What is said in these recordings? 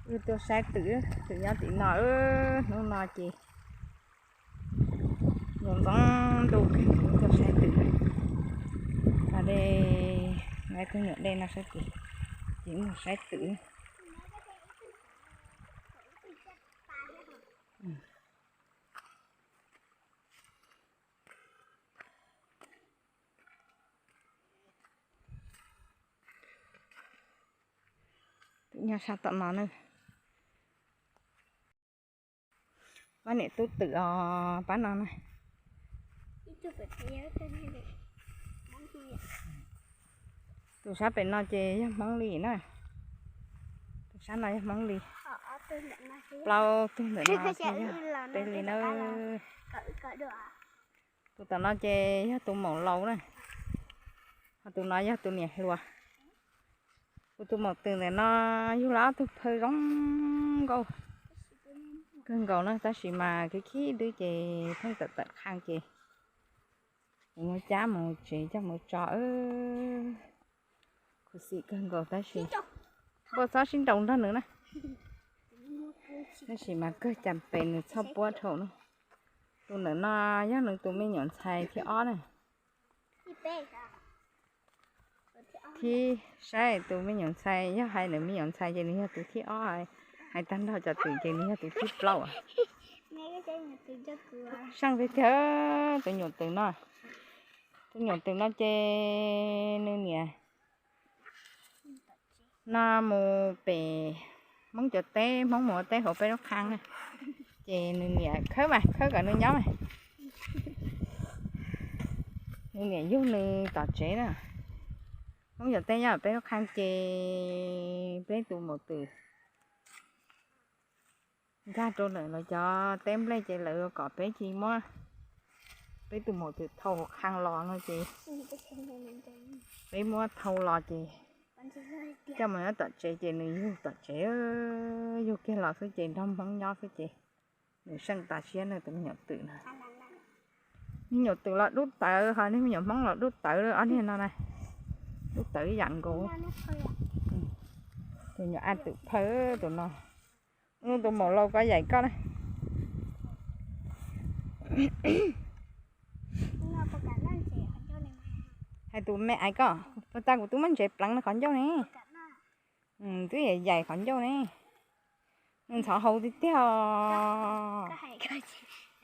Wb tuaj saib twm, twm nyob tim no, hnub no ces nkaus ntxoov ntuj kawg, wb tuaj saib twm. Cog dej, nqa ib tug nyuam dej no saib twm, ces mus saib twm. Twm nyob sab tom no na. Pab niam tub twm os, pab no na. Tus sab pem no ces yog Hmoob li na. Tus sab no yog Hmoob li. Plaub tug ntawm no ces yog peb li na. Tus tom no ces yog tus maum laus na, ho tus no yog tus niam hluas. Kuv tus maum twm ntawm no yug los ob tug phaw zoo nkauj kawg nkaus na, tab sis mas khib khib dwb ces pheej tawm tawm qhaj ces kuv muab cab mus tsev coj mus tso. Khuv xim kawg nkaus tab sis npauj txhob sib nraus nrog nws na. Tab sis mas kawg cas pes nws txhob puab dhau na. Tus ntawm no yog nws tus me nyuam ntxhais thib ob na. Thib, saib tus me nyuam ntxhais, yog hais nws me nyuam ntxhais ces nws yog tus thib ob, hais tag nrho cov twm ces nws yog tus thib plaub. Seej tiag tiag tus nyuam twm no. Tus nyuam twm no ces nws niam no mus pem Hmoob cov teb, Hmoob mus ua teb hauv peb lub qhab na, ces nws niam khawb mas khawb kom nws nyob mas. Nws niam yug nws tom tsev na. Hmoob cov teb nyob peb lub qhab ces peb tus maum twm nkag rau lawm lawv cov teb nplej ces lawv kom peb cia li muab peb tus maum twm thau hauv qhab los no ces peb muab thau los ces coj mus nyob tom tsev ces nws yug tom tsev, yug kiag los xwb ces nrog Hmoob nyob xwb ces nws seej tas siab na tus me nyuam twm na. Me nyuam twm los dub tawv ho niag me nyuam Hmoob los dub tawv ob niag no na. Dub tawv ib yam nkaus. Tus nyuam ab twm phaw tus no. Tus maum laus koj yaim koj na. Hais tus me aiv koj, puag ta kuv twb muab ntsev pleev nws qhov ncauj ne. Twb yaim qhov ncauj ne. Nws ntxhov hau tiag tiag.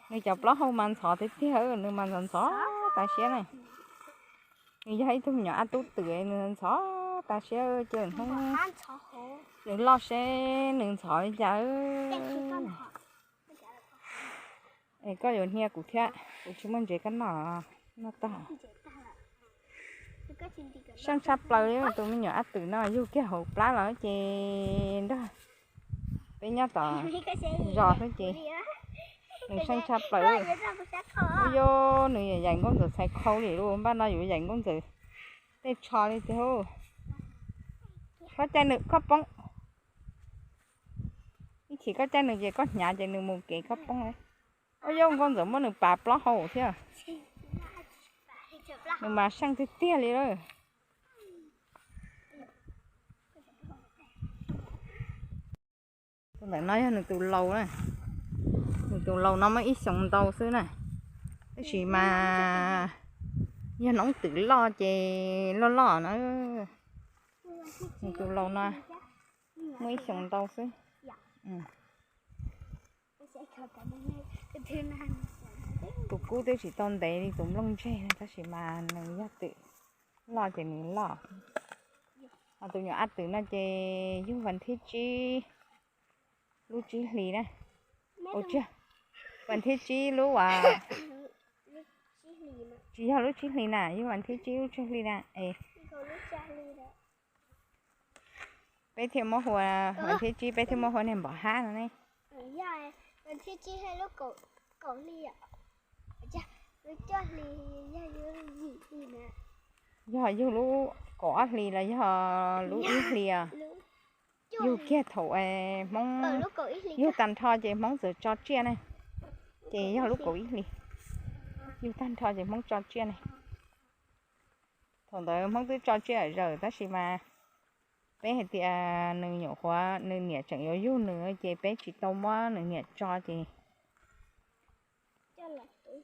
Nws cov plaub hau mas ntxhov tiag tiag, nws mas ntxhov ntxhov tas siab na. Nws yog ib tug me nyuam ab tub twm, nws ntxhov tas siab, cia hnub nws loj seb nws ntxhov li cas. Es koj yuav hnia kuv thiab, kuv tsis muaj ntsev koj noj, noj tag. Seej tshaj plaws li tus me nyuam ab twm no, yug kiag hauv plab los ces nrog peb nyob tom zos xwb ces nws seej tshaj plaws. Ua yog nws yaim nkauj ntxawm txhais khau li lus, npaj no yuav yaim nkauj ntxawm tej tsho li tiag. Koj caij nws khob poob, ib chim koj caij nws ces koj hnyav ces nws mus kev khob poob. Ua yog nkauj ntxawm muab nws pav plaub hau thiab. Nws mas seej tiag tiag li lawm. Tus ntawm no yog nws tus laus na. Nws tus laus no muaj ib xyoos ntau xwb na, tab sis mas yog noob twm loj ces loj loj na. Nws tus laus no muaj ib xyoos ntau xwb. Tus kub twb tsis tau ntev li tus nplooj ntseg, tab sis mas nws yog twm loj ces nws loj. Ho tus nyuam ab twm no ces yug vas thib tsib lub tsib hlis na. Ua tsis yog, vas thib tsib lub, tsis yog lub tsib hlis na, yog vas thib tsib lub tsib hlis na es peb thiaj muab hu, vas thib tsib peb thiaj muab hu niag npom hab no ne. Yog yug lub kaum ob hlis los yog lub ib hlis. Yug kiag thaum Hmoob, yug tag nrho ces Hmoob txawm tso tsiaj ne, ces yog lub kaum ib hlis. Yug tag nrho ces Hmoob tso tsiaj ne. Thaum ntawd Hmoob twb tso tsiaj zawm tab sis mas Peb hais tias nws nyuam qhuav nws niam tseem yuav yug nws ces peb tsis tau muab nws niam tso ces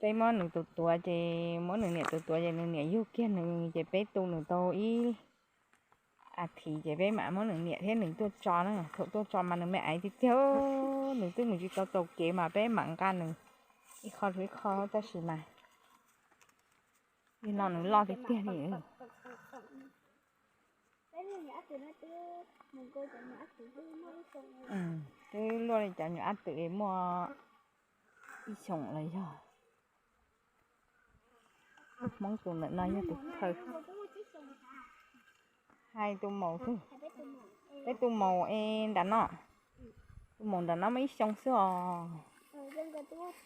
peb muab nws tus tuav ces muab nws niam tus tuav ces nws niam yug kiag nws ces peb tu nws tau ib a thiv ces peb mam muab nws niam thiab nws tuaj tso na. Thaum tuaj tso mas nws me aiv tiag tiag, nws twb mus tsis tau txaus kev mas peb mam nqa nws ib qho rau ib qho tab sis mas nim no nws loj tiag tiag li. Twb luaj li cov nyuam ab twm muaj ib xyoos los yog. Hmoob tus ntawm no yog tus khaws. Hais tus maum xwb. Peb tus maum es nram no, tus maum nram no muaj ib xyoos xwb os.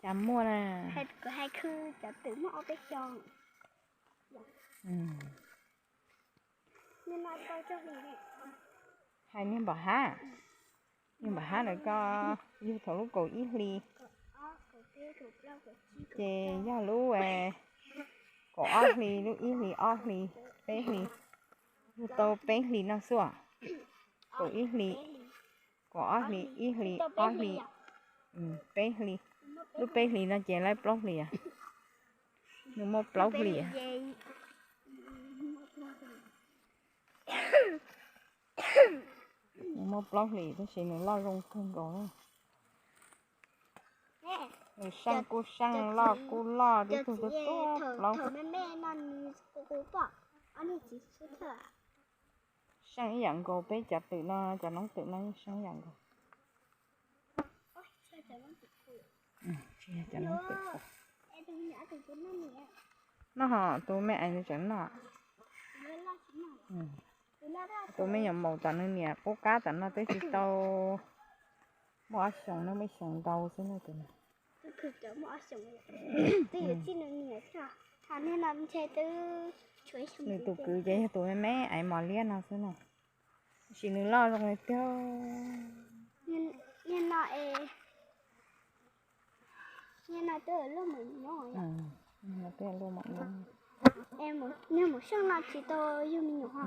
Cas muaj na. Hais niag npam hab, niag npam hab ntawd koj yug thaum lub kaum ib hli, ces yog lub kaum ob hli, lub ib hli, ob hli, peb hli, yug tau peb hli no xwb os. Kaum ib hli, kaum ob hli, ib hli, ob hli, peb hli. Lub peb hli no ces laib plaub hlis, nws muaj plaub hlis. Nws muaj plaub hlis tab sis nws loj zoo kawg nkaus. Nws seej kuj seej, loj kuj loj, tib tug tuaj tuaj plaub. Seej ib yam nkaus, peb cov twm no, cov noob twm no yeej seej ib yam nkaus. Noj ho tus me aiv nws tseem noj. Tus me nyuam maum tom nws niam qub qab tom no twb tsis tau muaj ob xyoos, nws muaj ib xyoos ntau xwb no. Nws tus kwv ces yog tus me me aiv mos liab no xwb no. Tab sis nws loj zoo li tiag. Niag no es, niag no twb luaj mam nyob. Niag maum seej no tsis tau yug me nyuam ho.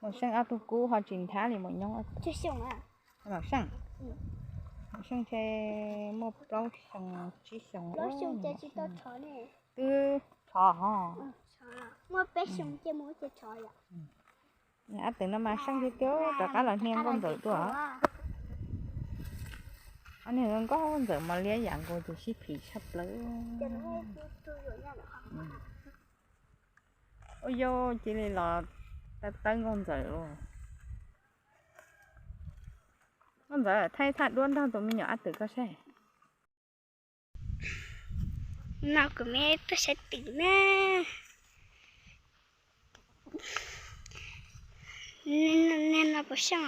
Maum seej ob tug kub ho tsis nthab li maum nyob. Maum seej, maum seej ntshe muaj plaub xyoo tsib xyoo. Plaub xyoo ces tsis tau rhov ne. Twb rhov ho. Muaj peb xyoo ces mus ces rhov yom. Ab twm no mas seej tiag tiag, rov qab los hnia nkauj ntxawm tuaj. Ob niag nkauj ntxawm mos liab yam nkaus ces sib phim tshaj plaws. Ua yau cia li los tawb tawb nkauj ntxawm los. Nkauj ntxawm thaij thaj duab nrog tus me nyuam ab twm koj saib. No kuv me tuaj saib twm na. Niag no puas seej os?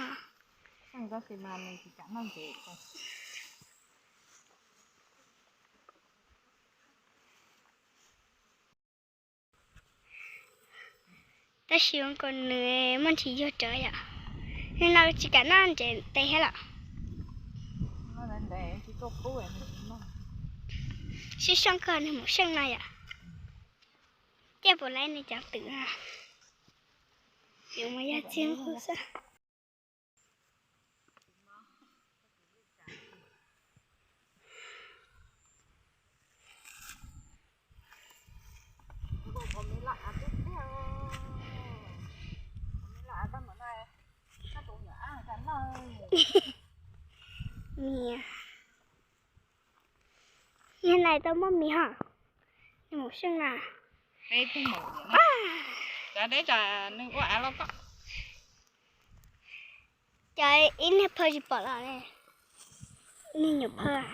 Tab sis ua nkaus nws muaj ntsis yuag rawv yom. Niag no tsis kam noj ntsev tes thiab los. Sib seej kawg niag maum seej no yom. Tej puas laib nws cov twm no. Yuav mus yog txiv nqus xwb. Niag, niag no tau muaj mis ho. Niag maum seej na. Cov ib niag phawj tsis pom los ne. Niag nyuam phawj.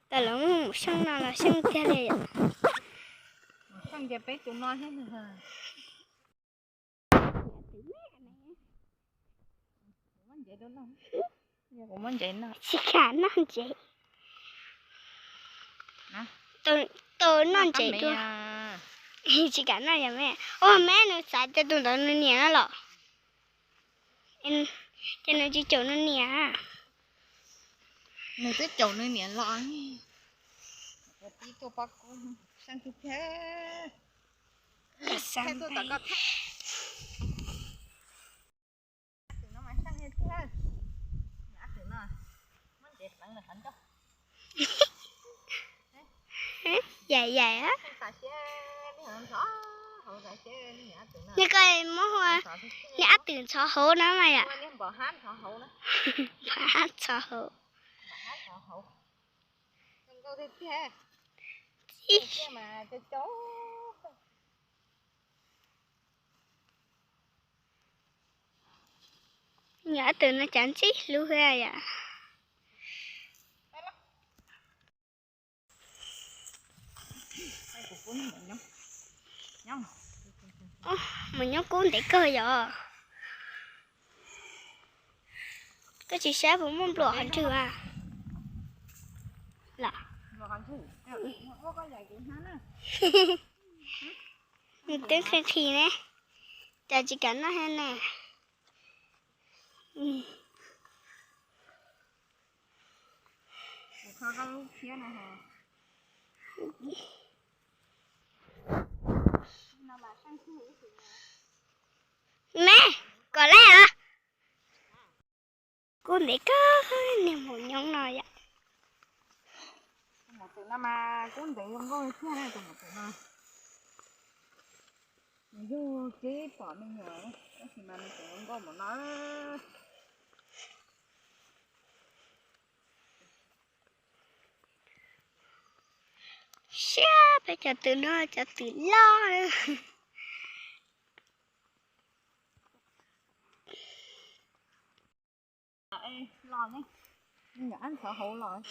Tam lawv muaj maum seej no los seej tiag li yom. Tsis kam noj ntsev. Tau noj ntsev dua. Tsis kam noj yom me. Ua me nws xav tias tus ntawd nws niam no los. Ces nws tsis caum nws niam. Nws twb caum nws niam los. Tib tuaj pab kub, seej tiag tiag. Tuaj tom koj thiab. Ab twm no mas seej tiag tiag. Ab twm no muab ntsev pleev los qhov ncauj. Yaim yaim. Niag ko muab hu, niag ab twm ntxhov hauv no mas yom. Npam hab ntxhov hauv. Ab twm no cas ntxim hlub yom. Maum nyob kub ntev kawg yom. Koj tsis saib puas muaj npluam qhov ntswg a? Nws twb qhi qhi ne, cas tsis kam noj thiab ne. Me, kom lawm os. Kub ntev kawg, niag maum nyob no yom. Tus maum twm no mas kub ntev zoo nkauj tiag na tus maum twm no. Nws yug tib pom me nyuam, tab sis mas nws tseem zoo nkauj npaum no. Siab peb cov twm no cov twm loj. Los ne, me nyuam ab ntxhov hauv los.